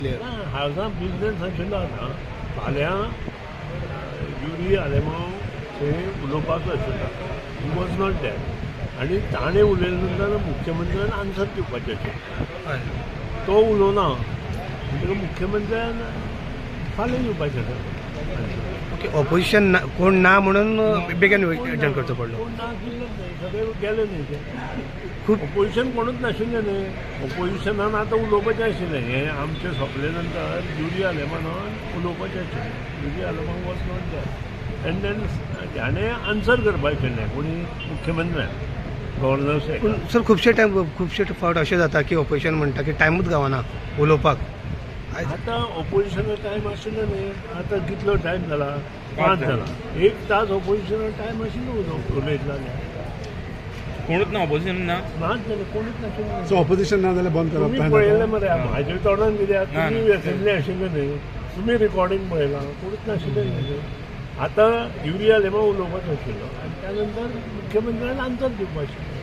ना, हावसा बिजनेस आशिल्लो. आतां फाल्यां युरी आलेमांव थंय उलोवपाचो आशिल्लो. He was not there आनी ताणें उलयले नंतर मुख्यमंत्र्यान आन्सर दिवपाचें आशिल्लें. तो उलोवना म्हणटकीर मुख्यमंत्र्यान फाल्यां दिवपाचें आसा answer. Okay, opposition ना, कोण ना म्हणून बेगीन एडजर्न करचो पडलो. कोण नाशिल्ले न्हय, सगळे गेले न्हय ते. खूब ओपोजिशन कोणूच नाशिल्लें न्हय. ओपोजिशनान आतां उलोवपाचें आशिल्लें. हें आमचें सोंपले नंतर युरी आलेमानान उलोवपाचें आशिल्लें. Yuri Alemao was not there and then हाणें आन्सर करपाचें आशिल्लें कोणी, मुख्यमंत्र्यान, गव्हर्नर. पूण सर, खुबशे टायम, खुबशे फावट अशें जाता की ऑपोजिशन म्हणटा की टायमूच गावना उलोवपाक. आतां ओपोजिशना टायम आशिल्लो न्हय. आतां कितलो टायम जाला? 5 जाला. एक तास ओपोजिशना टायम आशिल्लो उलयतलो जाल्यार. कोणूच ना, ऑपोजिशन ना. नाच जालें, कोणूच नाशिल्लो. सो ऑपोजिशन ना जाल्यार बंद करप तुमी काय? पळयलें मरे म्हाज्या तोंडान कित्याक? ना, तुमी ना. असेंब्ली आशिल्ले न्हय, तुमी रिकॉर्डिंग पळयलां. कोणूच नाशिल्लें न्हय. आतां युरी आलेमांव उलोवपाचो आशिल्लो आनी त्या नंतर मुख्यमंत्र्यान आन्सर दिवपाचो आशिल्लो.